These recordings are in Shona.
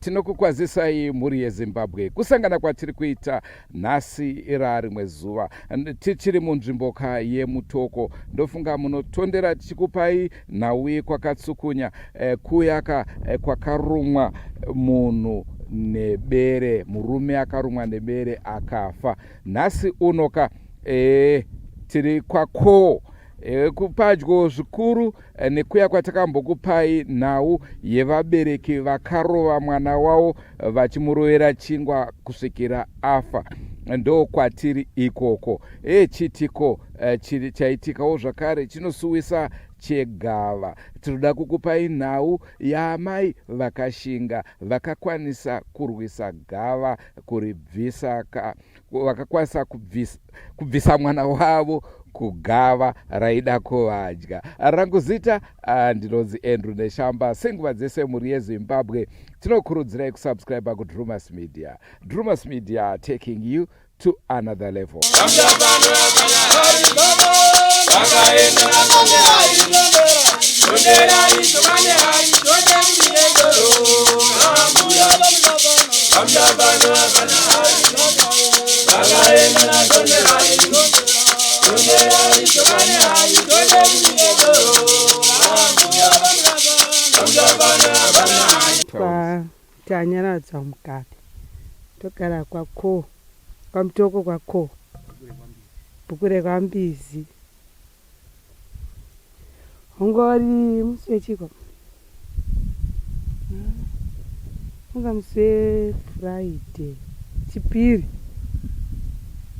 Tinokukwazisai mhuri yeZimbabwe kusangana kwatiri kuita nhasi ira rimwe zuva tichiri munzvimboka yeMutoko. Ndofunga munotondera tichikupai nhau yekwakatsukunya kuyaka kwakarumwa munhu nebere, murume akarumwa nebere akafa. Nhasi unoka tiri kwakoo kupadyo zvikuru nekuya kwatakambokupai nhau yevabereki vakarova mwana wavo vachimurovera chingwa kusvikira afa. Ndokwatiri ikoko. Chitiko chaitikawo zvakare chinosuwisa chegava. Tinoda kukupai nhau yaamai vakashinga vakakwanisa kurwisa gava kuribvisa vakakwanisa kubvisa mwana wavo kugava raida kuvadya. Rangu zita ndinonzi Andrew Neshamba. Senguva dzese mhuri yeZimbabwe tinokurudzirai kusubscribe kuDrumas Media. Drumas Media, taking you to another level. Tanyaradzwa Mugabe, togara kwako kwaMutoko, kwako bhuku rekwaMbizi. Ungori musi wechiko, unga musi weFriday, Chipiri,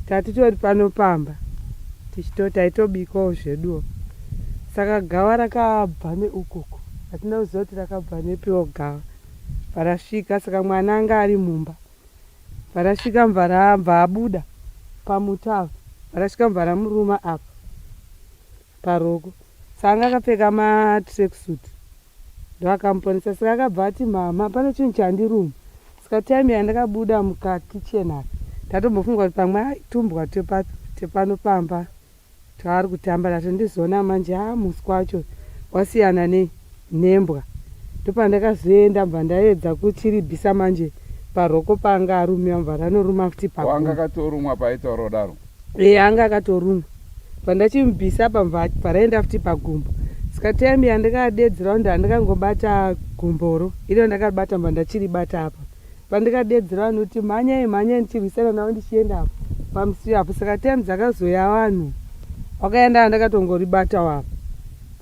tatitori pano pamba tichito taitobikawo zveduwo. Saka gava rakabva neukoko, hatina kuziva kuti rakabva nepiwo gava parasvika. Saka mwana anga ari mumba, parasvika mva rabva abuda pamuti apa, parasvika mva ramuruma apa paroko. Saka anga akapfeka matracksuit, ndoakamuponesa. Saka akabva ati, "Mama, pane chinhu chandiruma." Saka time yandakabuda mukakitchen apa, ndatombofunga kuti pamwe ai tumbwa tepano pamba twaari kutamba nato. Ndizoona manje a musi wacho wasiyana nei nembwa. Ndopandakazoenda, mbva ndaedza kuchiribvisa manje paroko paanga arumiwa, mbva ranoruma futi. Wanga akatorumwa paitaura kudaro? E, anga akatorumwa. Pandachimubvisa pamva paraenda futi pagumbo. Saka time yandikadedzera kuti handikangobata gumboro iro, ndakabata, mbva ndachiribata apa. Pandikadedzera vanhu kuti mhanyai, mhanyai, ndichirwisana navo ndichienda apo pamusiwo apo. Saka time dzakazoya vanhu vakaenda, ndakatongoribatawo apa.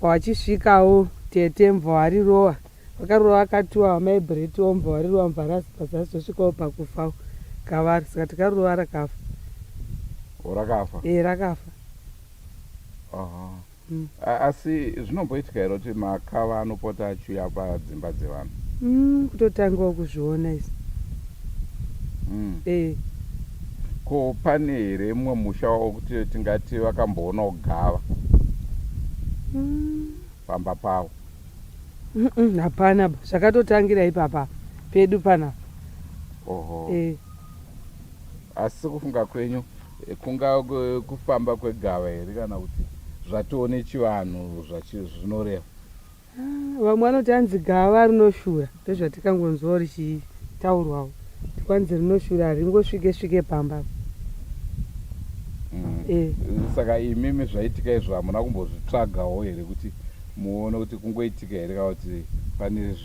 Pavachisvikawo tete mubva warirova, vakarova, vakatiwa vamaibretiwo, mubva warirova, mubva razosvikawo pakufa kavari. Saka tikarova, rakafa. Rakafa? E, rakafa. Asi zvinomboitika here kuti makava anopota achiuya padzimba dzevanhu? Kutotangawo kuzviona izvi. E. Ko pane here mumwe musha wokuti tingati vakamboonawo gava pamba pavo? Hapana ba, zvakatotangira ipapa pedu panapa. Oho. E. Asi sekufunga kwenyu, kunga kufamba kwegava here kana kuti zvatione chivanhu zvinoreva? Ah, vamwe vanoti hanzi gava rinoshura, ndozvatikangonzwawo richitaurwawo, tikwanzi rinoshura, haringosvike svike pamba. E. Saka imimi zvaitika izvo hamuna kumbozvitsvagawo here kuti muone kuti kungoitika here kana kuti pane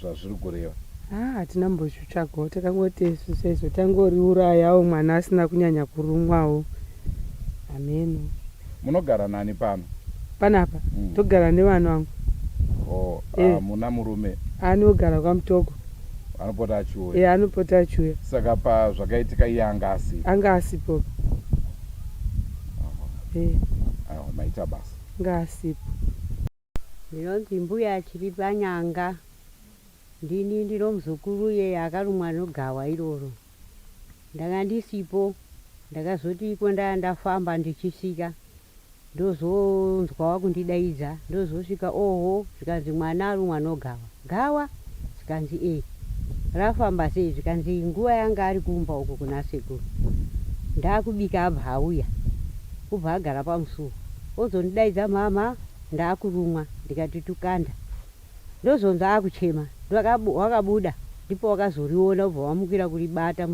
zvazviri kureva? Ah, hatina mbozvitsvagawo, takangoti isu seizvo tangoriurayawo mwana asina kunyanya kurumwawo, hameno. Munogara nani pano? Panapa? Togara nevana vangu. Oh, hamuna murume? Anogara kwaMutoko. Anopota achiuya? E, anopota achiuya. Saka pazvakaitika iye anga asipo? Anga asipo. Aiwa, maita basa. Ngaasipo. Ndinonzi Mbuya Chiripanyanga. Ndini ndino muzukuru iye akarumwa nogawa iroro. Ndanga ndisipo, ndakazoti iko ndaa ndafamba ndichisvika ndozonzwa wakundidaidza, ndozosvika oho, zvikanzi mwana arumwa nogawa. Gawa? Zvikanzi e. Rafamba sei? Zvikanzi nguva yanga ari kumba uko kuna sekuru. Ndakubika abva auya. Kubva agara pamusuwo. Ozondidaidza mhamha ndakurumwa ndikati tukanda. Ndozonzwa akuchema. Wakabuda ndipo wakazoriona ubva wamukira kuribata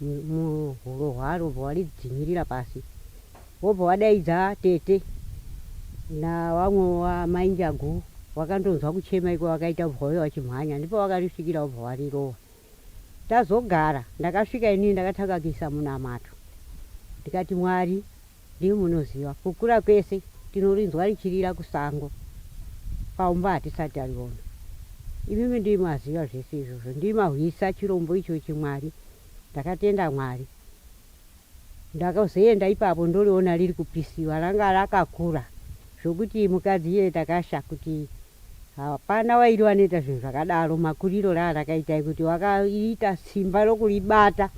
muhuro hwaro ubva waridzvinyirira pasi. Wobva wadaidza tete nawamwe wamai Njagu wakandonzwa kuchema iko wakaita ubva wauya wachimhanya ndipo wakarisvikira wobva warirova. Tazogara ndakasvika inini ndakatanga kuisa munamato ndikati Mwari ndimi munoziva kukura kwese tinorinzwa richirira kusango paumba hatisati tariona imimi ndimi maziva zvese izvozvo ndimi mahwisa chirombo ichochi Mwari ndakatenda Mwari. Ndakazoenda ipapo ndoriona riri kupisiwa ranga rakakura zvokuti mukadzi iye takasha kuti hapana wairi wanoita zvinhu zvakadaro makuriro raa rakaita ekuti wakaita simba rokuribata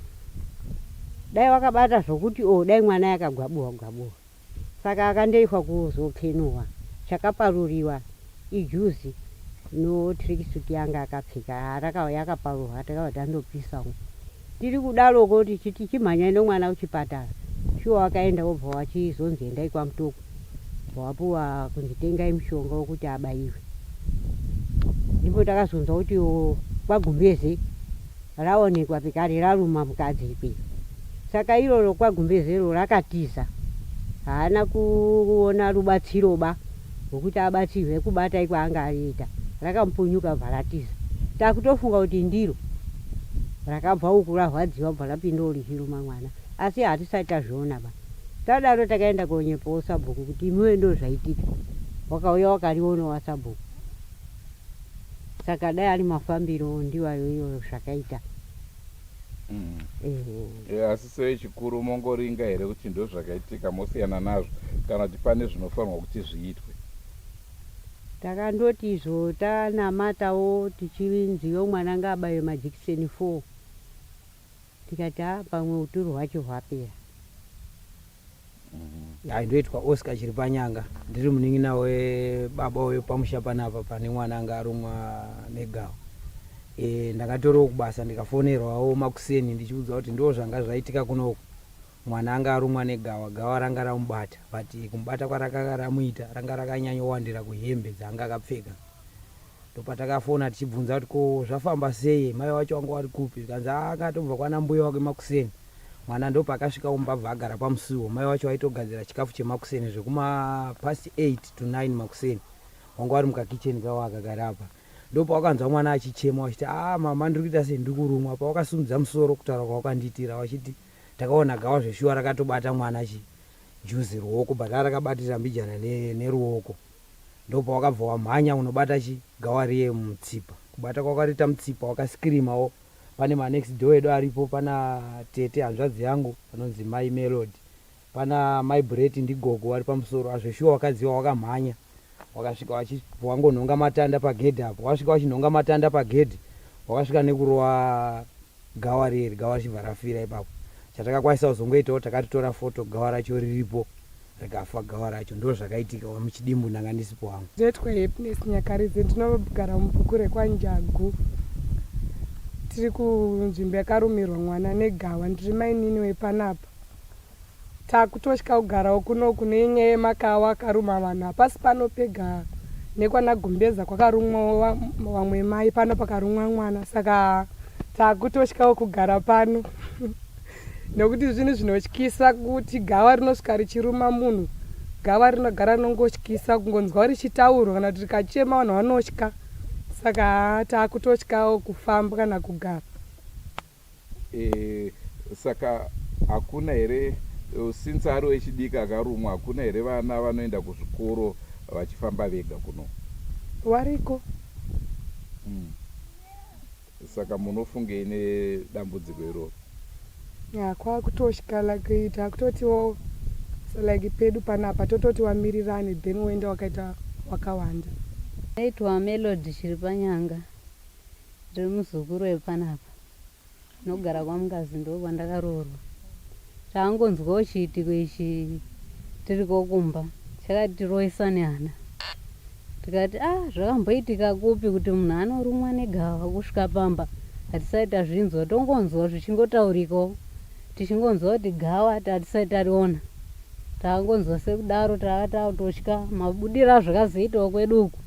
dai wakabata zvokuti o dai mwana yakagwabuwa gwabuwa Saka akandoiswa kuzokenurwa chakaparuriwa ijuzi no tracksuit yanga akapfeka haa rakauya yakaparurwa takabva tandopisa umu tiri kudaroko tichiti chimhanyai nomwana kuchipatara shuwa wakaenda wobva wachizonzi endai kwamutoko bva wapuwa kunzi tengai mushonga wekuti abaiwe ndipo takazonzwa kuti kwagumbeze raonekwa pekare raruma mukadzi ikweyo saka iroro kwagumbezero rakatiza haana kuona rubatsiroba rwekuti abatsirwe kubata ikwaanga ariita rakamupunyuka bva ratiza takutofunga kuti ndiro rakabva uku rarwadziwa bva rapindawo richiruma mwana asi hatisati tazviona ba tadaro takaenda konyepawo sabhuku kuti imiwe ndozvaitika wakauya wakarionawo wasabhuku Saka dai ari mafambiro ndiwayo iyoyo zvakaita. E, asi sevechikuru mongoringa here kuti ndozvakaitika mosiyana nazvo kana kuti pane zvinofanirwa kuti zviitwe? Takandoti izvo tanamatawo tichinziwo mwana ngaabaiwe majikiseni 4 tikati ha pamwe uturu hwacho hwapera. Hai, ndoitwa Oscar Chiripanyanga, ndiri munin'ina webaba wepamusha panapa pane mwana anga arumwa negawa. E, ndakatoriwo kubasa ndikafonerwawo makuseni ndichiudzwa kuti ndo zvanga zvaitika kunoku. Mwana anga arumwa negawa, gawa ranga ramubata but kumubata kwarakanga ramuita ranga rakanyanyowandira kuhembe dzaanga akapfeka. Ndopatakafona tichibvunza kuti ko zvafamba sei, mai wacho wanga wari kupi zvikanzi anga atobva kwana mbuya wake makuseni. Mwana ndopaakasvika kumba abva agara pamusuwo. Mai wacho vaitogadzira chikafu chemakuseni zvekuma past 8 to 9 makuseni. Wanga wari mukakicheni kavo akagara apa. Ndopawakanzwa mwana achichema wachiti ah mama ndiri kuita sei ndiri kurumwa. Pawakasimudza musoro kutaura kwawakandiitira wachiti takaona gawa zveshuwa rakatobata mwana chi juzi ruoko but rarakabatirira mbijana neruoko. Ndopawakabva wamhanya unobata chi gawa riye mutsipa. Kubata kwawakariita mutsipa wakascreamawo Pane ma next door edu aripo pana tete hanzvadzi yangu vanonzi mai Melody pana mai Brett ndigogo vari pamusoro azveshuwa wakadziwa wakamhanya wakasvika wachibva wangonhonga matanda pagedhi apo wasvika wachinhonga matanda pagedhi wakasvika nekurova gawa riye gawa richibva rafira ipapo chatakakwanisa kuzongoitawo takaritora foto gawa racho riripo rikafa gawa racho ndo zvakaitika muchidimbu ndanga ndisipo hangu. Ndinoitwa Happiness Nyakaridze ndinogara mubhuku rekwaNjagu. Tiri kunzvimbo yakarumirwa mwana negawa ndiri mainini wepanapa. Takutotya kugarawo kuno kune nyaya yemakawa akaruma vanhu hapasi pano pega nekwana Gumbeza kwakarumwawo vamwe mai pano pakarumwa mwana saka takutotyawo kugara pano. Nekuti zvinhu zvinotyisa kuti gava rinosvika richiruma munhu. Gava rinogara rinongotyisa kungonzwa richitaurwa kana kuti rikachema vanhu vanotya. Saka haa takutotyawo kufamba kana kugara. E, saka hakuna here since ari wechidiki akarumwa hakuna here vana vanoenda kuzvikoro vachifamba vega kuno? Wariko. Saka munofungei nedambudziko iroro? Ya kwakutosvika like takutotiwo So like pedu panapa tototi wamirirane then woenda wakaita wakawanda. Naitwa Melody Chiripanyanga, ndiri muzukuru wepanapa, ndinogara kwaMungazi ndokwandakaroorwa. Tangonzwawo chiitiko ichi tiriko kumba chakatiroisa nehana tikati ah zvakamboitika kupi kuti munhu anorumwa negava kusvika pamba hatisati tazvinzwa tongonzwa zvichingotaurikawo tichingonzwa kuti gawa hatisati tariona Takangonzwa sekudaro tava takutotya mabudiro azvakazoitawo kwedu uku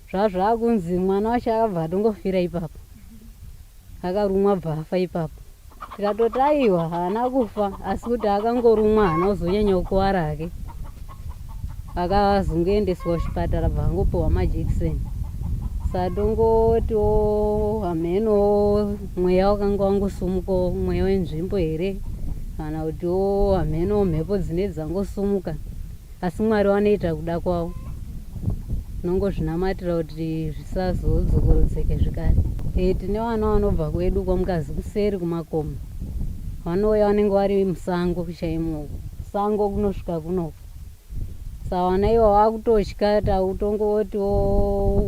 zvazvakunzi mwana wacho akabva atongofira ipapo akarumwa bva afa ipapo tikatoti aiwa haana kufa asi kuti akangorumwa haana kuzonyanya kukuvara hake akazongoendeswa kuchipatara bva angopiwa majekiseni satongotiwo hameno mweya wakanga wangosumukawo mweya wenzvimbo here kana kutiwo hameno mhepo dzine dzangosumuka asi mwari vanoita kuda kwavo nongozvinamatira kuti zvisazodzokorodzeke zvekare e, tine vana vanobva kwedu kwamukazi kuseri kumakomo vanouya vanenge vari musango chaimo sango kunosvika kunoko sa vana ivo vakutotya takutongotiwo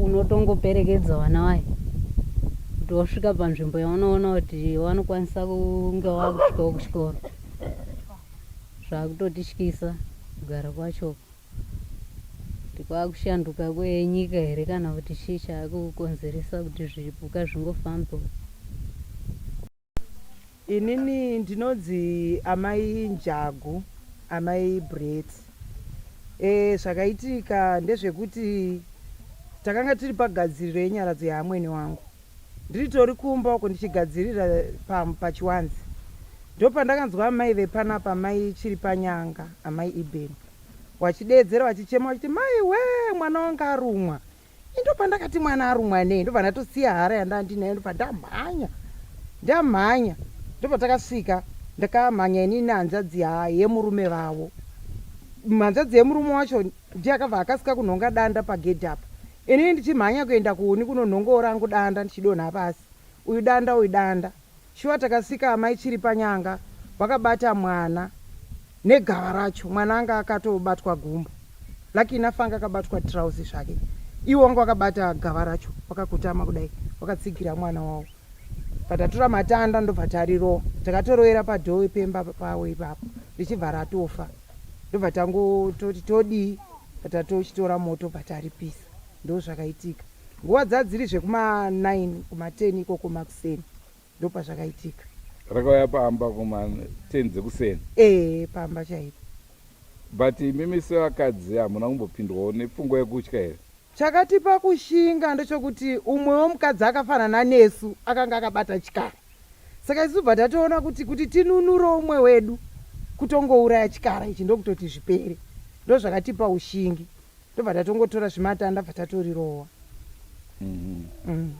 unotongoperekedza vana vaye kuti wasvika panzvimbo yaunoona kuti vanokwanisa kunge vakusvikawo kuchikoro zvakutotityisa kugara kwacho kuti kwakushanduka kwenyika here kana kuti chii chaakukonzeresa kuti zvipuka zvingofambe Inini ndinonzi amai Njagu, amai Brett. E, zvakaitika ndezvekuti takanga tiri pagadziriro yenyaradzo yaamwene wangu. Ndiritori kumba uko ndichigadzirira pachiwanze. Ndopandakanzwa amai vepanapa, amai Chiripanyanga, amai Ibeni, wachideedzera wachichema wachiti mai wee mwana wangu arumwa. Ndopandakati mwana arumwa nei ndobva ndatosiya hara yandanga ndinayo ndobva ndamhanya ndamhanya ndopatakasvika ndakamhanya ini nehanzvadzi yemurume vavo hanzvadzi yemurume wacho ndiye akabva akasika kunhonga danda pagedhi apa inini ndichimhanya kuenda kuhuni kunonhongawo rangu danda ndichidonha pasi uyu danda uyu danda shuwa takasvika amai chiri panyanga vakabata mwana negava racho mwana anga akatobatwa gumbo lucky enough anga akabatwa trouse zvake iwo wanga wakabata gava racho wakakotama kudai wakatsigira mwana wawo patatora matanda ndobva tarirowa takatorovera padhoo pemba pawo ipapo richibva ratofa ndobva tangototi todii patatochitora moto pataripisa ndozvakaitika nguva dzadziri zvekuma 9 kuma 10 ikoko makuseni Ndopazvakaitika. Rakauya pamba kuma 10 dzekuseni. Ehe pamba chaipo. But imimi sevakadzi hamuna kumbopindwawo nepfungwa yekutya here? Chakatipa kushinga ndechokuti umwewo mukadzi akafanana nesu akanga akabata chikara. Saka isu bva tatoona kuti kuti tinunure umwe wedu kutongouraya chikara ichi ndokutoti zvipere. Ndozvakatipa ushingi. Ndobva tatongotora zvimatanda bva tatorirowa. Mm -hmm. Mm.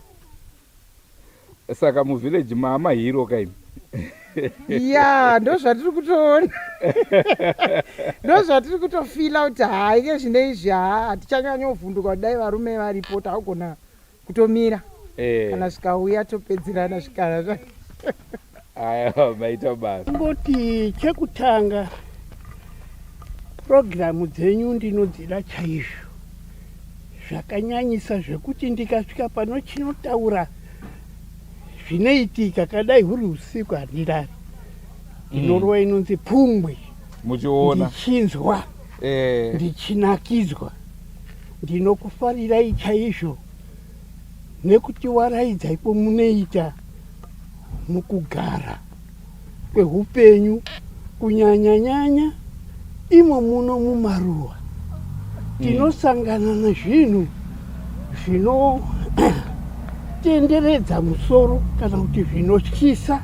Saka muvillage maama hero kaimi. Ya ndozvatiri kutoona ndozvatiri kutofila kuti haa ike zvine izvi haa hatichanyanyovhunduka kuti dai varume varipo takugona kutomira eh. kana zvikauya topedzerana zvikara zva aya maita basa ngoti chekutanga purogiramu dzenyu ndinodzida chaizvo zvakanyanyisa zvekuti ndikasvika pano chinotaura zvinoitika kadai huri usiku handirari ndinorova mm. inonzi pungwe muchiona ndichinzwa eh. ndichinakidzwa ndinokufarirai chaizvo nekutiwaraidza ipo munoita mukugara kwehupenyu kunyanyanyanya imo muno mumaruwa tinosangana nezvinhu zvinotenderedza musoro kana kuti zvinotyisa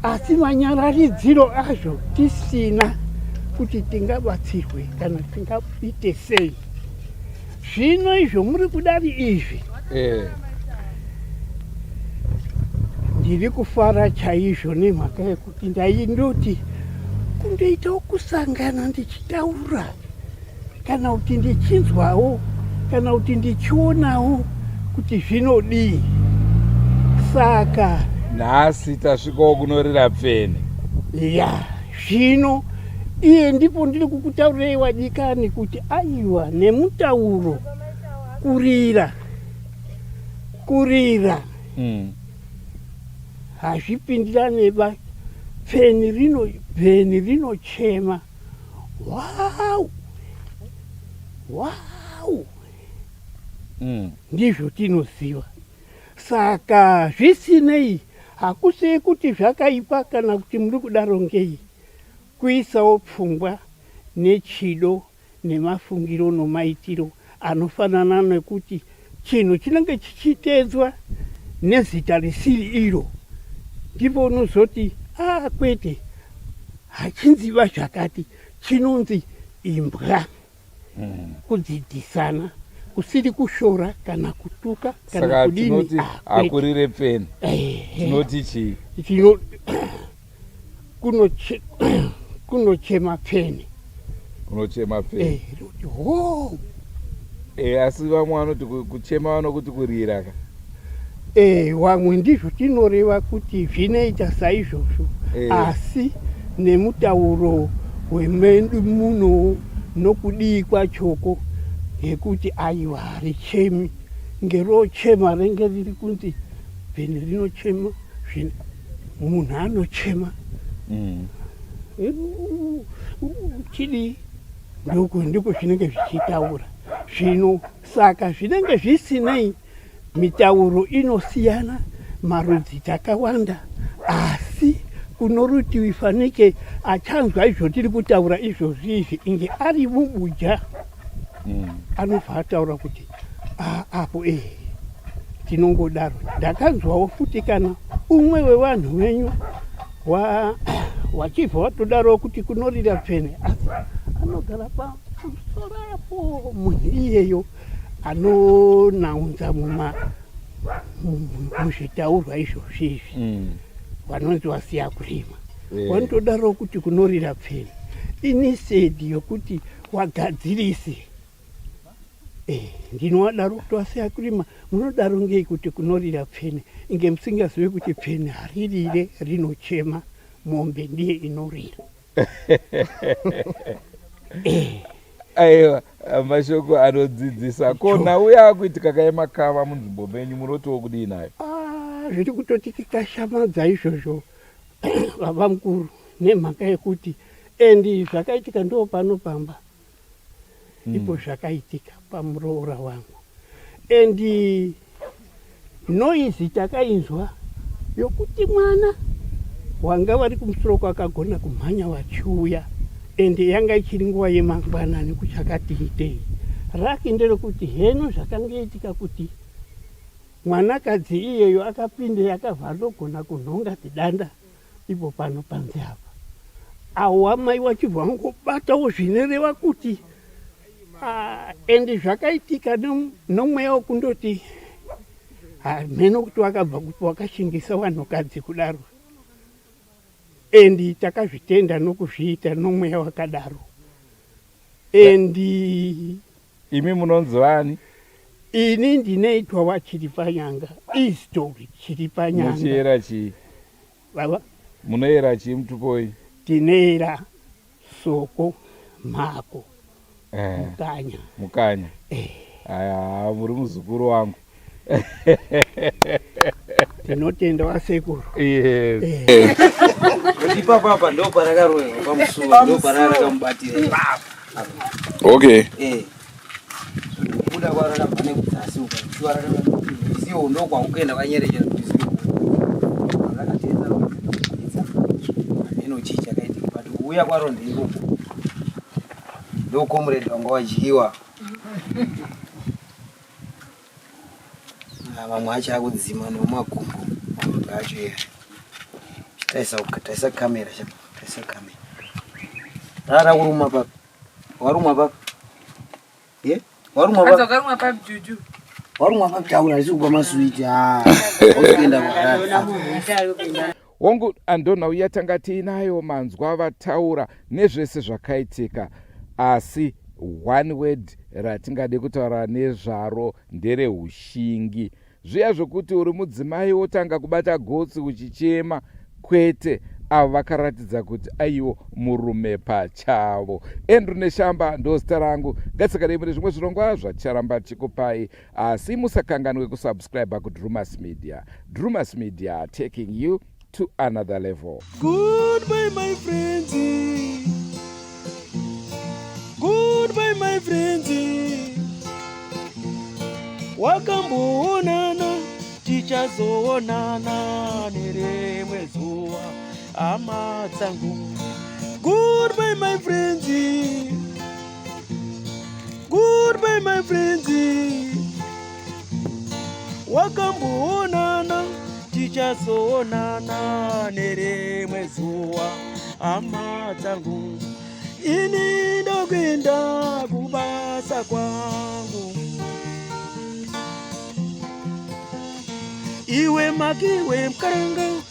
asi manyararidziro azvo tisina kuti tingabatsirwe kana tingaite sei zvino izvo muri kudari izvi eh. Ndiri kufara chaizvo nemhaka yekuti ndaindoti kundoitawo kusangana ndichitaura kana kuti ndichinzwawo kana kuti ndichionawo kuti zvinodii saka nhasi tasvikawo kunorira pfene ya zvino Iye ndipo ndiri kukutaurirei wadikani kuti aiwa nemutauro kurira kurira Hazvipindirane ba pfeni rino bveni rinochema wow wow Ndizvo tinoziva saka zvisinei hakusei kuti zvakaipa kana kuti muri kudaro ngei kuisawo pfungwa nechido nemafungiro nomaitiro anofanana nekuti chinhu chinenge chichiteedzwa nezita risiri iro ndipo unozoti a ah, kwete hachinziva zvakati chinonzi imbwa Kudzidzisana kusiri kushora kana kutuka kana Saka kudini tinoti ah, kwete. hakurire pfeni Ehe. tinoti chii Tino kunoche kunochema pfeni kunochema pfeni Eh, rinoti ho Eh, asi vamwe vanoti kuchema vanokuti kurira ka Eh, wamwe ndizvo tinoreva kuti zvinoita saizvozvo Eh. asi nemutauro wemedu muno nokudii kwachoko ngekuti aiwa harichemi ngerochema renge riri kunzi bveni rinochema zvino munhu anochema Chidii ndiko ndiko zvinenge zvichitaura zvino saka zvinenge zvisinei mitauro inosiyana marudzi takawanda asi kunorutivi fanike achanzwa izvo tiri kutaura izvozvi izvi inge ari mubuja Anobva ataura kuti ah, apo eh tinongodaro ndakanzwawo futi kana umwe wevanhu venyu wa wachibva watodaro kuti kunorira pfene asi anogara pamusoro apo munhu iyeyo anonaunza muma muzvitaurwa izvozvi izvi vanonzi wasiya kurima Wanotodaro kuti kunorira pfene instead yokuti wagadzirise Eh, ndinowadaro kuti wasiya kurima munodaro ngei kuti kunorira pfene inge musingazive kuti pfene haririre rinochema mombe ndiye inorira eh. Aiwa, mashoko anodzidzisa. Ko nhau yaakuitika kayemakava munzvimbo menyu munotiwo kudii nayo? Ah, zviri kutoti tikashamadza izvozvo baba mukuru nemhaka yekuti and zvakaitika ndo pano pamba ndipo zvakaitika pamuroora wangu and noise takainzwa yokuti mwana wanga vari kumusoro kwakagona kumhanya vachiuya and yanga ichiri nguva yemangwanani kuchakati itei raki nderekuti heno zvakange itika kuti Mwanakadzi iyeyo akapinde akabva andogona kunhonga zidanda ipo pano panze apa. Awo wamai wachibva wangobatawo zvinoreva kuti ah, and zvakaitika nomweya wekundoti hameno kuti wakabva kupi wakashingisa vanhukadzi kudaro and takazvitenda nokuzviita nomweya wakadaro and Imi munonzi vani? Ini ndinoitwa waChiripanyanga, Istori Chiripanyanga. Muchiyera chii? Baba. Munoyera chii mutupoi? Tinoyera Soko, Mhako, eh, Mukanya. Mukanya. Eh. Aya, muri muzukuru wangu. Tinotenda wasekuru. Yes. Eh. Ipapo apa ndo parakarohwa pamusuwo ndo pararakamubatira ipapo. Okay. Eh. Kubuda kwaro rakabva nekudzasi uko. Shuwa rakabva ndo kwakuenda kwanyerechera kuti ziwo. Rakatedza rakatedza. Hameno chii chakaitika but kuuya kwaro ndiko. Ndo comrade wanga wadyiwa. Ah, vamwe acho akudzima nemumakumbo mamwe acho iya taisa taisa kamera taisa kamera rara kuruma papi warumwa papi ye warumwa papi Warumwa papi juju warumwa papi taura hazvisi kupa maswiti ah usikuenda kuharare Hongu andonhau yatanga tiinayo manzwa vataura nezvese zvakaitika asi one word ratingade kutaura nezvaro nderehushingi. Zviya zvokuti uri mudzimai wotanga kubata gotsi uchichema kwete. avo vakaratidza kuti aiwo murume pachavo. Andrew Neshamba ndozita rangu, ngatisakanei mune zvimwe zvirongwa zvaticharamba tichikupai, asi musakanganwe kusubscribe kuDrumas Media. Drumas Media, taking you to another level. Goodbye my friends, goodbye my friends, wakamboonana tichazoonana nerimwe zuva hama dzangu. Goodbye my friends, goodbye my friends, wakamboonana tichazoonana nerimwe zuva hama dzangu. Ini ndokuenda kubasa kwangu, iwe makiwe mukaranga.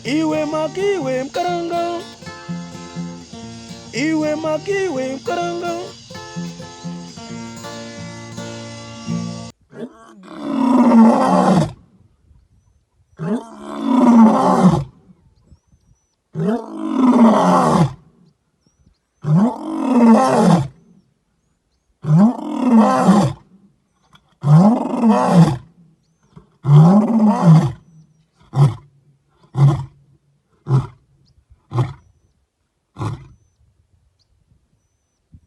Iwe makiwe mukaranga, iwe makiwe mukaranga.